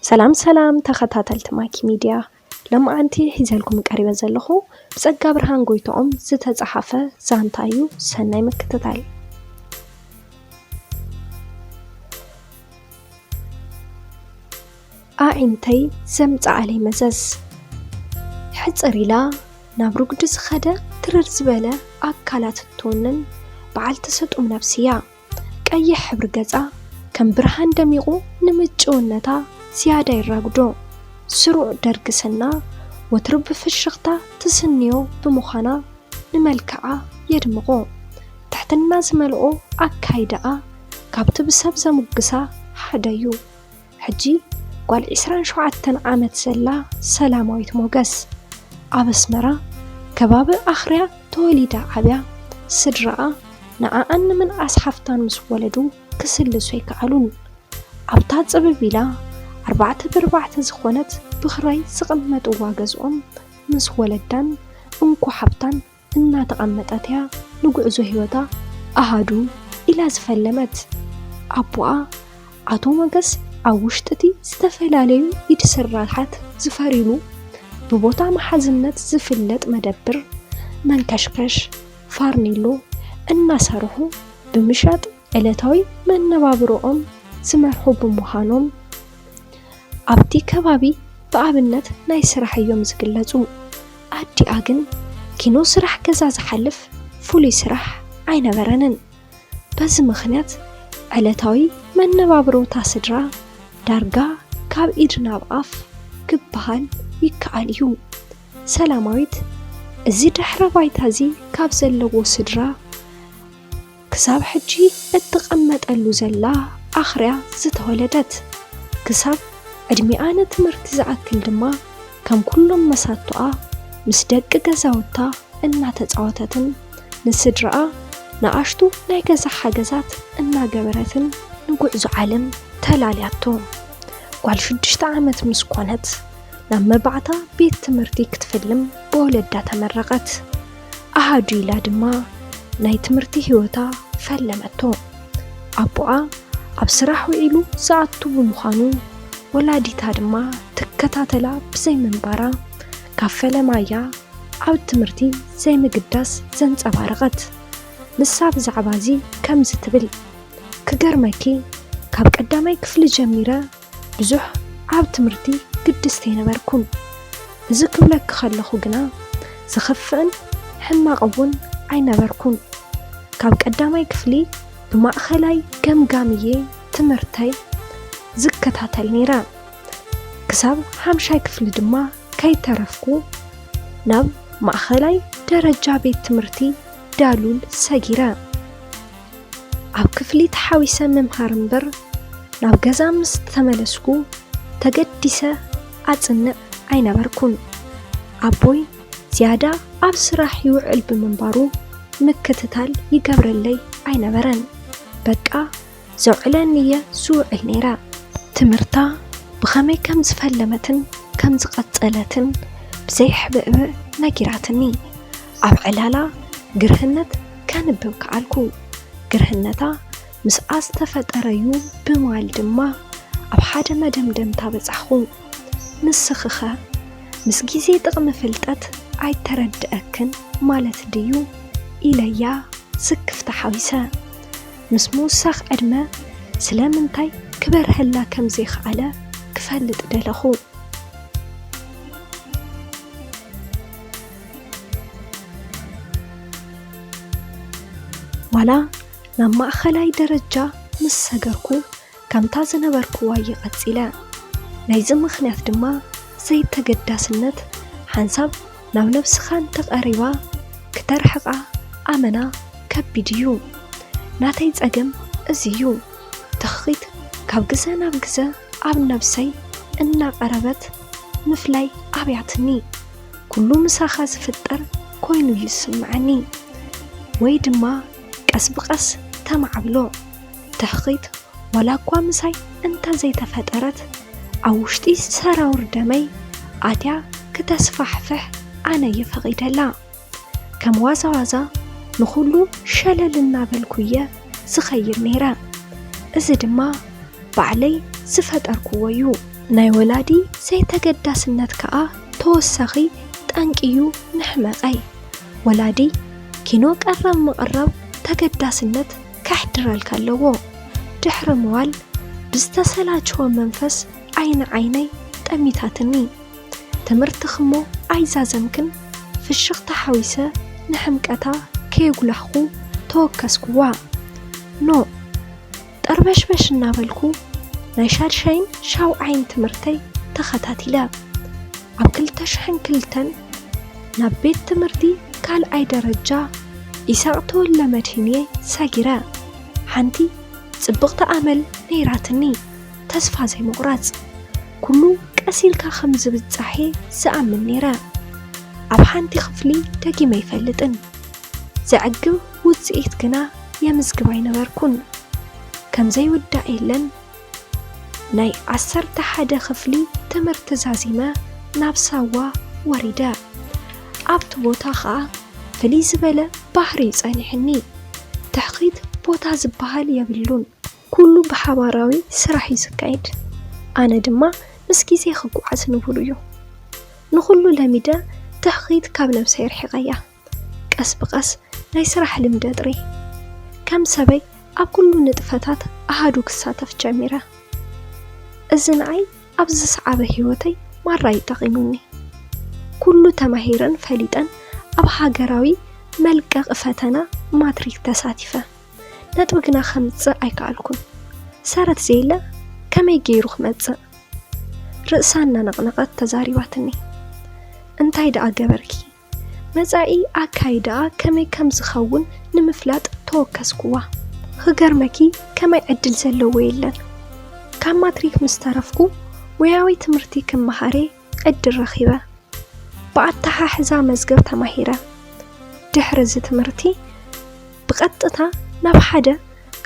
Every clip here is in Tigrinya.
ሰላም ሰላም ተኸታተልቲ ማኪ ሚድያ፣ ሎማዓንቲ ሒዘልኩም ቀሪበ ዘለኹ ብጸጋ ብርሃን ጎይትኦም ዝተጻሓፈ ዛንታ እዩ። ሰናይ ምክትታል። ኣዒንተይ ዘምጽኣለይ መዘዝ። ሕጽር ኢላ ናብ ርጉዲ ዝኸደ ትርር ዝበለ ኣካላት እትውንን በዓልቲ ስጡም ነብሲ እያ። ቀይሕ ሕብሪ ገጻ ከም ብርሃን ደሚቑ ንምጭውነታ ዝያዳ የራጉዶ። ስሩዕ ደርግስና ወትሩ ብፍሽኽታ ትስንዮ ብምዃና ንመልክዓ የድምቖ። ትሕትና ዝመልኦ ኣካይዳኣ ካብቲ ብሰብ ዘሙግሳ ሓደ እዩ። ሕጂ ጓል ዒስራን ሸውዓተን ዓመት ዘላ ሰላማዊት ሞገስ፣ ኣብ ኣስመራ ከባቢ ኣኽርያ ተወሊዳ ዓብያ። ስድራኣ ንዓኣን ንምንኣስ ሓፍታን ምስ ወለዱ ክስልሱ ኣይከኣሉን። ኣብታ ጽብብ ኢላ ኣርባዕተ ብኣርባዕተ ዝኾነት ብኽራይ ዝቕመጥዋ ገዝኦም ምስ ወለዳን እንኮ ሓብታን እናተቐመጠት እያ ንጉዕዞ ህይወታ ኣሃዱ ኢላ ዝፈለመት። ኣቦኣ ኣቶ ሞገስ ኣብ ውሽጢ እቲ ዝተፈላለዩ ኢድ ስራሓት ዝፈርይሉ ብቦታ መሓዝነት ዝፍለጥ መደብር መንከሽከሽ፣ ፋርኔሎ፣ እናሰርሑ ብምሻጥ ዕለታዊ መነባብሮኦም ዝመርሑ ብምዃኖም፣ ኣብቲ ከባቢ ብኣብነት ናይ ስራሕ እዮም ዝግለጹ። ኣዲኣ ግን ኪኖ ስራሕ ገዛ ዝሓልፍ ፍሉይ ስራሕ ኣይነበረንን። በዚ ምኽንያት ዕለታዊ መነባብሮታ ስድራ ዳርጋ ካብ ኢድ ናብ ኣፍ ክበሃል ይከኣል እዩ። ሰላማዊት እዚ ድሕረ ባይታ እዚ ካብ ዘለዎ ስድራ ክሳብ ሕጂ እትቐመጠሉ ዘላ ኣኽርያ ዝተወለደት፣ ክሳብ ዕድሚኣ ንትምህርቲ ዝኣክል ድማ ከም ኩሎም መሳቶኣ ምስ ደቂ ገዛውታ እናተጻወተትን ንስድራኣ ንኣሽቱ ናይ ገዛ ሓገዛት እናገበረትን ንጉዕዞ ዓለም ተላልያቶ። ጓል ሽዱሽተ ዓመት ምስ ኮነት ናብ መባእታ ቤት ትምህርቲ ክትፍልም ብወለዳ ተመረቐት። ኣሃዱ ኢላ ድማ ናይ ትምህርቲ ህይወታ ፈለመቶ። ኣቦኣ ኣብ ስራሕ ውዒሉ ዝኣቱ ብምዃኑ ወላዲታ ድማ ትከታተላ ብዘይምንባራ ካብ ፈለማያ ኣብ ትምህርቲ ዘይምግዳስ ዘንጸባረቐት። ንሳ ብዛዕባ እዚ ከምዚ ትብል፣ ክገርመኪ ካብ ቀዳማይ ክፍሊ ጀሚረ ብዙሕ ኣብ ትምህርቲ ግድስቲ ኣይነበርኩን። እዚ ክብለኪ ከለኹ ግና ዝኸፍእን ሕማቕ እውን ኣይነበርኩን። ካብ ቀዳማይ ክፍሊ ብማእኸላይ ገምጋም እየ ትምህርተይ ዝከታተል ነይረ። ክሳብ ሓምሻይ ክፍሊ ድማ ከይተረፍኩ ናብ ማእኸላይ ደረጃ ቤት ትምህርቲ ዳሉል ሰጊረ። ኣብ ክፍሊ ተሓዊሰ ምምሃር እምበር ናብ ገዛ ምስ ተመለስኩ ተገዲሰ ኣጽንዕ ኣይነበርኩን። ኣቦይ ዝያዳ ኣብ ስራሕ ይውዕል ብምንባሩ ምክትታል ይገብረለይ ኣይነበረን። በቃ ዘውዕለኒ እየ ዝውዕል ነይረ። ትምህርታ ብኸመይ ከም ዝፈለመትን ከም ዝቐጸለትን ብዘይሕብእብእ ነጊራትኒ። ኣብ ዕላላ ግርህነት ከንብብ ከኣልኩ። ግርህነታ ምስኣ ዝተፈጠረ'ዩ ብምባል ድማ ኣብ ሓደ መደምደምታ በጻሕኹ። ንስኺኸ ምስ ግዜ ጥቕሚ ፍልጠት ኣይተረድኣክን ማለት ድዩ? ኢለያ ስክፍታ ሓዊሰ። ምስ ምውሳኽ ዕድመ ስለምንታይ ክበርሀላ ከም ዘይከኣለ ክፈልጥ ደለኹ። ዋላ ናብ ማእኸላይ ደረጃ ምስ ሰገርኩ፣ ከምታ ዝነበርኩዋ እየ ቀጺለ። ናይዚ ምኽንያት ድማ ዘይተገዳስነት፣ ሓንሳብ ናብ ነብስኻ እንተቐሪባ ክተርሕቓ ኣመና ከቢድ እዩ። ናተይ ጸገም እዚ እዩ። ትኽኺት ካብ ግዘ ናብ ግዘ ኣብ ነብሰይ እናቐረበት ምፍላይ ኣብያትኒ። ኩሉ ምሳኻ ዝፍጠር ኮይኑ እዩ ዝስምዓኒ፣ ወይ ድማ ቀስ ብቐስ ተማዕብሎ። ትኽኺት ዋላ እኳ ምሳይ እንተ ዘይተፈጠረት፣ ኣብ ውሽጢ ሰራውር ደመይ ኣትያ ክተስፋሕፍሕ ኣነ እየ ፈቒደላ። ከም ዋዛ ዋዛ ንኹሉ ሸለል እናበልኩ እየ ዝኸይድ ነይረ። እዚ ድማ ባዕለይ ዝፈጠርኩዎ እዩ። ናይ ወላዲ ዘይተገዳስነት ከኣ ተወሳኺ ጠንቂ'ዩ ንሕመቐይ። ወላዲ ኪኖ ቀረብ ምቕራብ ተገዳስነት ከሕድረልካ ኣለዎ። ድሕሪ ምዋል ብዝተሰላቸወ መንፈስ ዓይኒ ዓይነይ ጠሚታትኒ። ትምህርትኺ'ሞ ኣይዛዘምክን፣ ፍሽኽታ ሓዊሰ ንሕምቀታ ከየጉላሕኩ ተወከስኩዋ። ኖእ፣ ጠርበሽበሽ እናበልኩ ናይ ሻድሻይን ሻውዓይን ትምህርተይ ተኸታቲለ። ኣብ ክልተ ሽሕን ክልተን ናብ ቤት ትምህርቲ ካልኣይ ደረጃ ኢሳቕ ተወልደመድህን'የ ሰጊረ። ሓንቲ ጽብቕቲ ኣመል ነይራትኒ፣ ተስፋ ዘይምቑራጽ። ኩሉ ቀስ ኢልካ ከም ዝብጻሕ'የ ዝኣምን ነይረ። ኣብ ሓንቲ ክፍሊ ደጊመ ኣይፈልጥን። ዘዕግብ ውጽኢት ግና የምዝግብ ኣይነበርኩን። ከም ዘይውዳእ የለን። ናይ ዓሰርተ ሓደ ክፍሊ ትምህርቲ ዛዚመ ናብ ሳዋ ወሪደ። ኣብቲ ቦታ ኸኣ ፍልይ ዝበለ ባህሪ እዩ ጸኒሕኒ። ትሕኺት ቦታ ዝበሃል የብሉን። ኩሉ ብሓባራዊ ስራሕ እዩ ዝካየድ። ኣነ ድማ ምስ ግዜ ክጓዓዝ ንቡር እዩ። ንኹሉ ለሚደ ትሕኺት ካብ ነብሰይ ኣርሒቐያ። ቀስ ብቐስ ናይ ስራሕ ልምዲ ኣጥርየ። ከም ሰበይ ኣብ ኩሉ ንጥፈታት ኣሃዱ ክሳተፍ ጀሚረ። እዚ ንዓይ ኣብ ዝሰዓበ ህይወተይ ማራ እዩ ጠቒሙኒ። ኩሉ ተማሂረን ፈሊጠን ኣብ ሃገራዊ መልቀቒ ፈተና ማትሪክ ተሳቲፈ። ነጥቢ ግና ከምጽእ ኣይከኣልኩን። ሰረት ዘየለ ከመይ ገይሩ ክመጽእ? ርእሳ እናነቕነቐት ተዛሪባትኒ። እንታይ ደኣ ገበርኪ? መጻኢ ኣካይዳኣ ከመይ ከም ዝኸውን ንምፍላጥ ተወከስኩዋ። ክገርመኪ ከመይ ዕድል ዘለዎ የለን። ካብ ማትሪክ ምስ ተረፍኩ ሞያዊ ትምህርቲ ክመሃር ዕድል ረኺበ። ብኣተሓሕዛ መዝገብ ተማሂረ። ድሕሪ እዚ ትምህርቲ ብቐጥታ ናብ ሓደ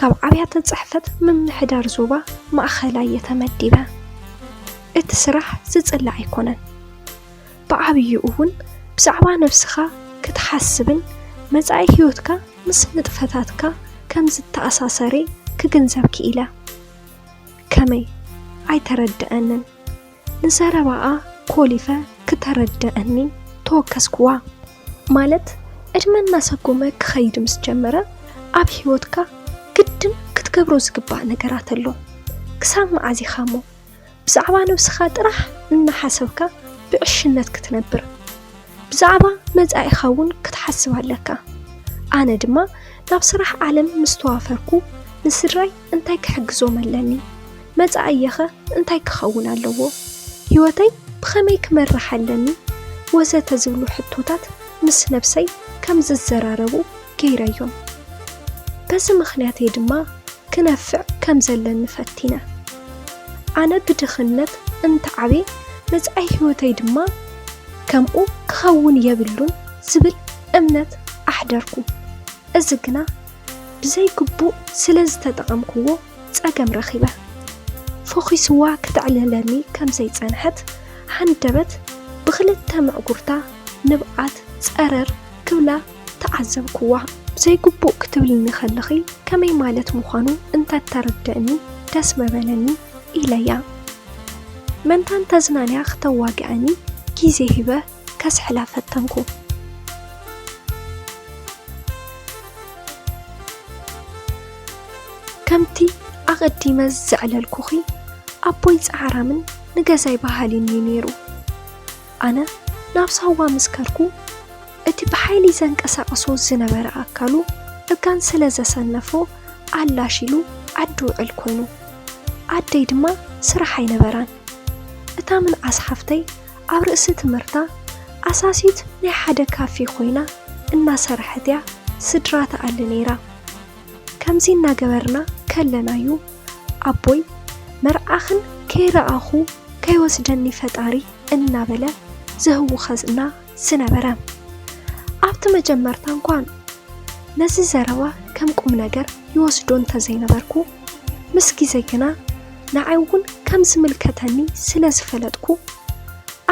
ካብ ኣብያተ ጽሕፈት ምምሕዳር ዞባ ማእኸላይ እየ ተመዲበ። እቲ ስራሕ ዝጽላእ ኣይኮነን። ብዓብዩ እውን ብዛዕባ ነብስኻ ክትሓስብን መጻኢ ህይወትካ ምስ ንጥፈታትካ ከም ዝተኣሳሰረ ክግንዘብ ክኢለ። ከመይ? ኣይተረድኣንን። ንዘረባኣ ኮሊፈ ክተረድኣኒ ተወከስኩዋ። ማለት፣ ዕድመ እናሰጎመ ክኸይድ ምስ ጀመረ፣ ኣብ ህይወትካ ግድን ክትገብሮ ዝግባእ ነገራት ኣሎ። ክሳብ መዓዝ ኢኻ እሞ ብዛዕባ ነብስኻ ጥራሕ እናሓሰብካ ብዕሽነት ክትነብር? ብዛዕባ መጻኢኻ እውን ክትሓስብ ኣለካ። ኣነ ድማ ናብ ስራሕ ዓለም ምስ ተዋፈርኩ፣ ንስድራይ እንታይ ክሕግዞም ኣለኒ? መጻኢየኸ እንታይ ክኸውን ኣለዎ? ህይወተይ ብኸመይ ክመርሕ ኣለኒ? ወዘተ ዝብሉ ሕቶታት ምስ ነብሰይ ከም ዝዘራረቡ ገይረዮም። በዚ ምኽንያት እየ ድማ ክነፍዕ ከም ዘለኒ ፈቲነ። ኣነ ብድኽነት እንተዓብየ፣ መጻኢ ህይወተይ ድማ ከምኡ ክኸውን የብሉን ዝብል እምነት ኣሕደርኩ። እዚ ግና ብዘይግቡእ ስለ ዝተጠቐምኩዎ ጸገም ረኺበ። ፈኺስዋ ክተዕልለኒ ከም ዘይጸንሐት፣ ሃንደበት ብኽልተ ምዕጉርታ ንብዓት ጸረር ክብላ ተዓዘብኩዋ። ብዘይግቡእ ክትብልኒ ከለኺ ከመይ ማለት ምዃኑ እንተተረድእኒ ደስ ምበለኒ ኢለያ። መንታ እንተዝናንያ ክተዋግኣኒ ግዜ ሂበ ከስሕላ ፈተንኩ። ከምቲ ኣቐዲመ ዘዕለልኩኺ፣ ኣቦይ ጻዕራምን ንገዛይ በሃሊን እዩ ነይሩ። ኣነ ናብ ሳዋ ምስ ከድኩ፣ እቲ ብሓይሊ ዘንቀሳቕሶ ዝነበረ ኣካሉ እጋን ስለ ዘሰነፎ፣ ኣላሽ ኢሉ ዓዲ ውዕል ኮይኑ፣ ኣደይ ድማ ስራሕ ኣይነበራን። እታ ምንዓስ ሓፍተይ ኣብ ርእሲ ትምህርታ ኣሳሲት ናይ ሓደ ካፌ ኮይና እናሰርሐት እያ ስድራ ትኣሊ ነይራ። ከምዚ እናገበርና ከለና'ዩ ኣቦይ፣ "መርዓኽን ከይረኣኹ ከይወስደኒ ፈጣሪ" እናበለ ዝህውኸና ዝነበረ። ኣብቲ መጀመርታ እንኳን ነዚ ዘረባ ከም ቁም ነገር ይወስዶ እንተዘይነበርኩ፣ ምስ ግዜ ግና ንዓይ እውን ከም ዝምልከተኒ ስለ ዝፈለጥኩ፣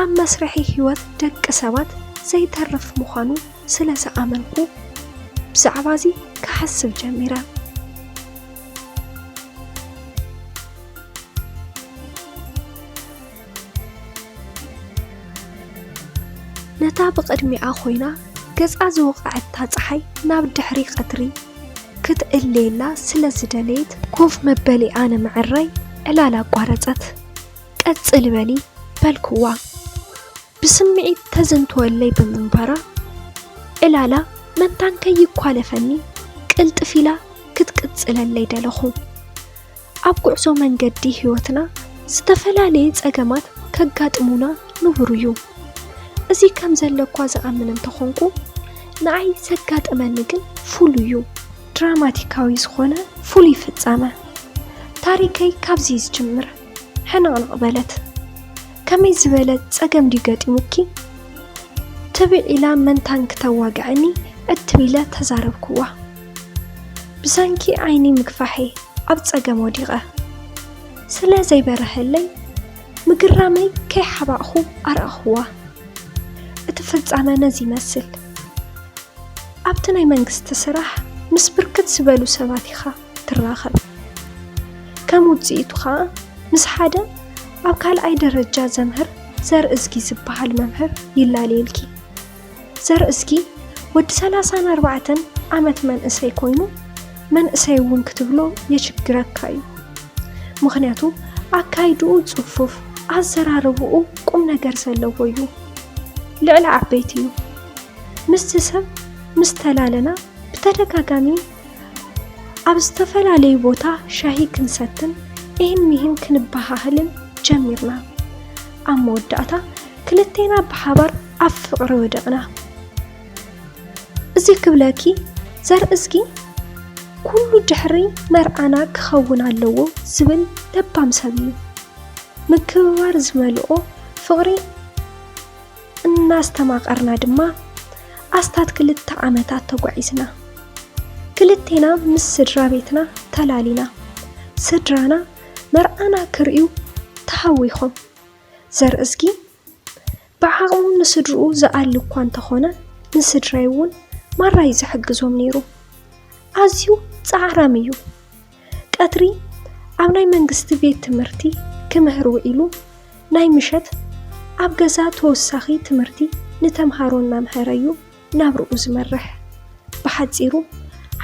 ኣብ መስርሒ ህይወት ደቂ ሰባት ዘይተርፍ ምዃኑ ስለ ዝኣመንኩ፣ ብዛዕባ'ዚ ክሓስብ ጀሚረ። ነታ ብቕድሚኣ ኮይና ገጻ ዝወቕዐታ ጸሓይ ናብ ድሕሪ ቀትሪ ክትእለየላ ስለ ዝደለየት፣ ኮፍ መበሊኣ ንምዕራይ ዕላል ኣቋረጸት። "ቀጽሊ በሊ" በልክዋ። ብስምዒት ተዘንትወለይ ብምንባራ፣ ዕላላ መንታን ከይኳለፈኒ ቅልጥፍ ኢላ ክትቅጽለለይ ደለኹ። ኣብ ጉዕዞ መንገዲ ህይወትና ዝተፈላለየ ጸገማት ከጋጥሙና ንቡር እዩ። እዚ ከም ዘለኳ ዝኣምን እንተኾንኩ፣ ንኣይ ዘጋጠመኒ ግን ፍሉይ እዩ። ድራማቲካዊ ዝኾነ ፍሉይ ፍጻመ። ታሪከይ ካብዚ ዝጅምር። ሕንቕንቕ በለት። "ከመይ ዝበለ ጸገም ድዩ ገጢሙኪ?" ትብዕ ኢላ መንታን ክተዋግዐኒ ዕትብ ኢለ ተዛረብክዋ። "ብሰንኪ ዓይኒ ምግፋሐይ ኣብ ጸገም ወዲቐ" ስለ ዘይበረሀለይ፣ ምግራመይ ከይሓባእኹ ኣርኣኽዋ። እቲ ፍጻመ ነዚ ይመስል። ኣብቲ ናይ መንግስቲ ስራሕ ምስ ብርክት ዝበሉ ሰባት ኢኻ ትራኸብ። ከም ውጽኢቱ ኸኣ ምስ ሓደ ኣብ ካልኣይ ደረጃ ዘምህር ዘርእዝጊ ዝበሃል መምህር ይላለየልኪ። ዘርእዝጊ ወዲ ሰላሳን ኣርባዕተን ዓመት መንእሰይ ኮይኑ፣ መንእሰይ እውን ክትብሎ የሽግረካ እዩ። ምኽንያቱ ኣካይድኡ ጽፉፍ፣ ኣዘራርብኡ ቁም ነገር ዘለዎ እዩ። ልዕሊ ዓበይቲ እዩ። ምስቲ ሰብ ምስ ተላለና ብተደጋጋሚ ኣብ ዝተፈላለዩ ቦታ ሻሂ ክንሰትን ኢህን ሚህን ክንበሃህልን ጀሚርና። ኣብ መወዳእታ ክልቴና ብሓባር ኣብ ፍቕሪ ወደቕና። እዚ ክብለኪ ዘርእዝጊ ኩሉ ድሕሪ መርዓና ክኸውን ኣለዎ ዝብል ለባም ሰብ እዩ። ምክብባር ዝመልኦ ፍቕሪ እናስተማቐርና ድማ ኣስታት ክልተ ዓመታት ተጓዒዝና። ክልቴና ምስ ስድራ ቤትና ተላሊና። ስድራና መርዓና ክርእዩ ተሃዊኾም። ዘርእዝጊ ብዓቕሙ ንስድርኡ ዝኣሊ እኳ እንተኾነ፣ ንስድራይ እውን ማራ እዩ ዝሕግዞም ነይሩ። ኣዝዩ ጻዕራም እዩ። ቀትሪ ኣብ ናይ መንግስቲ ቤት ትምህርቲ ክምህር ውዒሉ፣ ናይ ምሸት ኣብ ገዛ ተወሳኺ ትምህርቲ ንተምሃሮ እናምሃረ እዩ ናብርኡ ዝመርሕ። ብሓጺሩ፣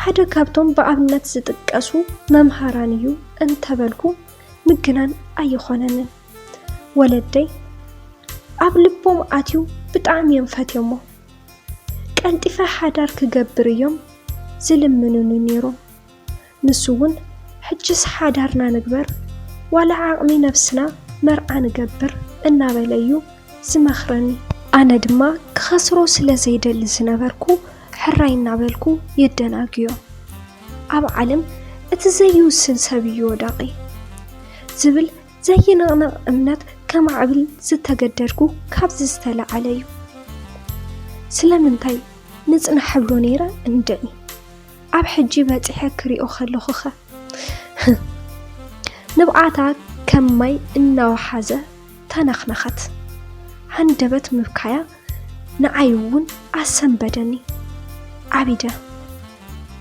ሓደ ካብቶም ብኣብነት ዝጥቀሱ መምሃራን እዩ እንተበልኩ ምግናን ኣይኾነንን። ወለደይ ኣብ ልቦም ኣትዩ ብጣዕሚ እዮም ፈትዮሞ። ቀልጢፈ ሓዳር ክገብር እዮም ዝልምኑኒ ነይሮም። ንሱ እውን፣ "ሕጅስ ሓዳርና ንግበር፣ ዋላ ዓቕሚ ነብስና መርዓ ንገብር" እናበለ እዩ ዝመኽረኒ። ኣነ ድማ ክኸስሮ ስለ ዘይደሊ ዝነበርኩ፣ ሕራይ እናበልኩ የደናግዮ። ኣብ ዓለም እቲ ዘይውስን ሰብ እዩ ወዳቒ ዝብል ዘይንቕነቕ እምነት ከማዕብል ዝተገደድኩ ካብዚ ዝተለዓለ እዩ። ስለምንታይ ንጽናሕ እብሎ ነይረ እንድዒ። ኣብ ሕጂ በጺሐ ክሪኦ ከለኹኸ? ንብዓታ ከም ማይ እናወሓዘ ተነኽነኸት። ሃንደበት ምብካያ ንዓይ እውን ኣሰንበደኒ። ዓቢደ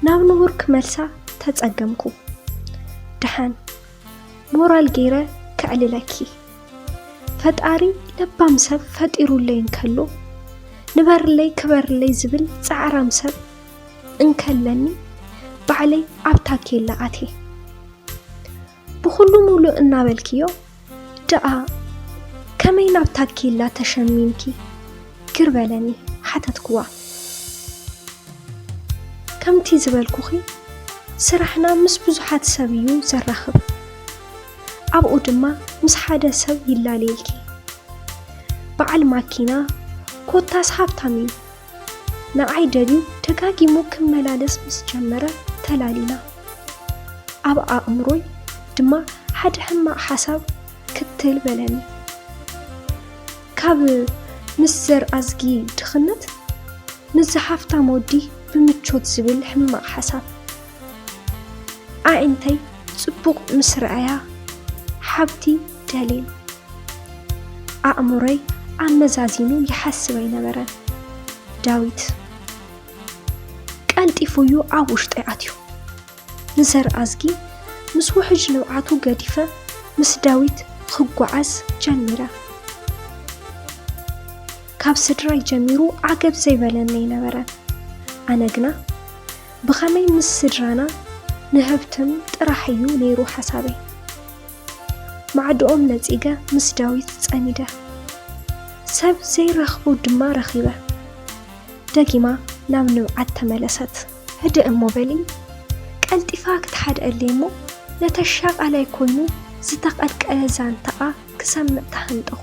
ናብ ንቡር ክመልሳ ተጸገምኩ። ደሓን ሞራል ገይረ ከዕልለኪ። ፈጣሪ ለባም ሰብ ፈጢሩለይ እንከሎ፣ ንበርለይ ክበርለይ ዝብል ጻዕራም ሰብ እንከለኒ፣ ባዕለይ ኣብ ታኬላ ኣትየ። ብኹሉ ሙሉእ እናበልክዮ ደኣ ከመይ ናብ ታኬላ ተሸሚምኪ? ግር በለኒ ሓተትክዋ። ከምቲ ዝበልኩኺ፣ ስራሕና ምስ ብዙሓት ሰብ እዩ ዘራኽብ። ኣብኡ ድማ ምስ ሓደ ሰብ ይላለየልኪ። በዓል ማኪና ኮታስ ሃብታም እዩ። ንዓይ ደልዩ ደጋጊሙ ክመላለስ ምስ ጀመረ ተላሊና። ኣብ ኣእምሮይ ድማ ሓደ ሕማቕ ሓሳብ ክትል በለኒ። ካብ ምስ ዘርእዝጊ ድኽነት፣ ምስዚ ሃፍታም ወዲ ብምቾት ዝብል ሕማቕ ሓሳብ። ኣዒንተይ ጽቡቕ ምስ ረኣያ፣ ሓብቲ ደልየ። ኣእምሮይ ኣመዛዚኑ ይሓስብ ኣይነበረን። ዳዊት ቀልጢፉ እዩ ኣብ ውሽጠይ ኣትዩ። ንዘርእዝጊ ምስ ውሕጅ ንብዓቱ ገዲፈ ምስ ዳዊት ክጓዓዝ ጀሚረ። ካብ ስድራይ ጀሚሩ ዓገብ ዘይበለኒ ኣይነበረን። ኣነ ግና ብኸመይ ምስ ስድራና ንህብትም ጥራሕ እዩ ነይሩ ሓሳበይ። ማዕድኦም ነጺገ ምስ ዳዊት ጸሚደ። ሰብ ዘይረኽቡ ድማ ረኺበ። ደጊማ ናብ ንብዓት ተመለሰት። ህድእ እሞ በሊ፣ ቀልጢፋ ክትሓድኣለይ እሞ ነቲ ኣሻቓላይ ኮይኑ ዝተቐልቀለ ዛንታኣ ክሰምዕ ተሃንጠኹ።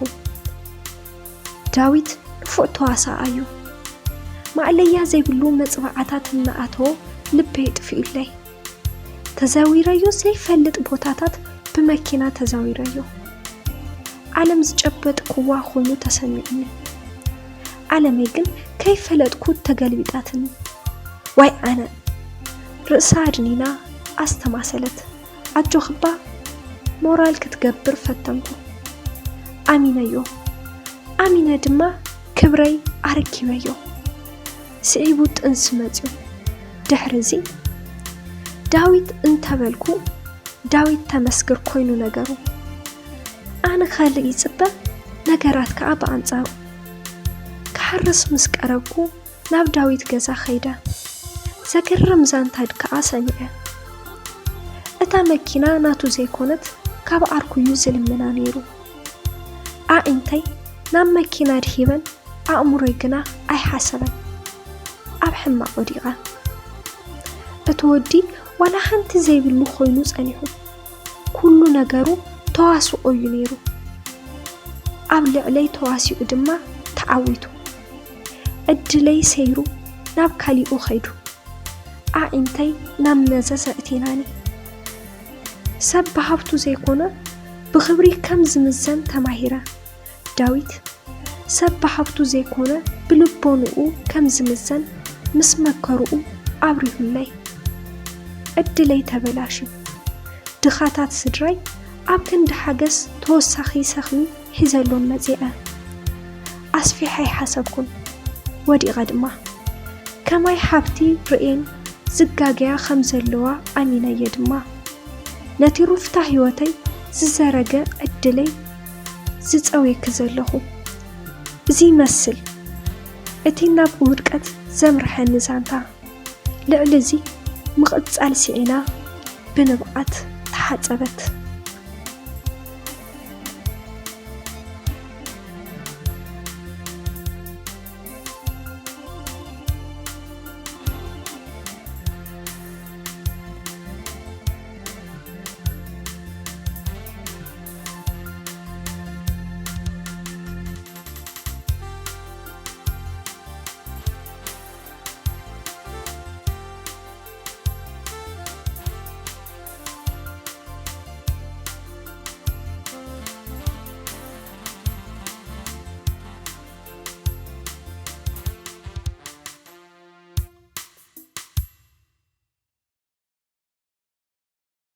ዳዊት ንፉዕ ተዋሳኣ እዩ። ማእለያ ዘይብሉ መጽዋዕታት እናኣተወ ልበይ ጥፊኡለይ። ተዛዊረዮ ዘይፈልጥ ቦታታት ብመኪና ተዛዊረዮ። ዓለም ዝጨበጥክዋ ኮይኑ ተሰሚዑኒ። ዓለመይ ግን ከይፈለጥኩ ተገልቢጣትኒ። ዋይ ኣነ! ርእሳ ኣድኒና ኣስተማሰለት። ኣጆኽባ ሞራል ክትገብር ፈተንኩ። ኣሚነዮ። ኣሚነ ድማ ክብረይ ኣረኪበዮ። ስዒቡ ጥንሲ መጽዩ። ድሕሪ እዚ ዳዊት እንተበልኩ ዳዊት ተመስገር ኮይኑ ነገሩ። ኣነ ካልእ ይጽበ፣ ነገራት ከኣ ብኣንጻሩ። ክሓርስ ምስ ቀረብኩ ናብ ዳዊት ገዛ ኸይደ። ዘገርም ዛንታ ከኣ ሰሚዐ። እታ መኪና ናቱ ዘይኮነት ካብ ዓርኩ እዩ ዝልምና ነይሩ። ኣዒንተይ ናብ መኪና ድሂበን ኣእምሮይ ግና ኣይሓሰበን። ኣብ ሕማቕ ወዲቐ። እቲ ወዲ ዋላ ሓንቲ ዘይብሉ ኮይኑ ጸኒሑ። ኩሉ ነገሩ ተዋስኦ እዩ ነይሩ። ኣብ ልዕለይ ተዋሲኡ ድማ ተዓዊቱ። ዕድለይ ሰይሩ ናብ ካሊኡ ኸይዱ። ኣዒንተይ ናብ መዘዘ እቲናኒ። ሰብ ብሃብቱ ዘይኮነ ብኽብሪ ከም ዝምዘን ተማሂረ። ዳዊት ሰብ ብሃብቱ ዘይኮነ ብልቦንኡ ከም ዝምዘን ምስ መከርኡ ኣብሪሁለይ። ዕድለይ ተበላሽዩ። ድኻታት ስድራይ ኣብ ክንዲ ሓገዝ ተወሳኺ ሰኽሚ ሒዘሎም መጺአ። ኣስፊሐ ኣይሓሰብኩን። ወዲቐ ድማ። ከማይ ሃብቲ ርእየን ዝጋገያ ከም ዘለዋ ኣሚነየ ድማ። ነቲ ሩፍታ ህይወተይ ዝዘረገ ዕድለይ ዝጸውየኪ ዘለኹ። እዚ ይመስል እቲ ናብ ውድቀት ዘምርሐኒ ዛንታ። ልዕሊ እዚ ምቕጻል ስዒና ብንብዓት ተሓጸበት።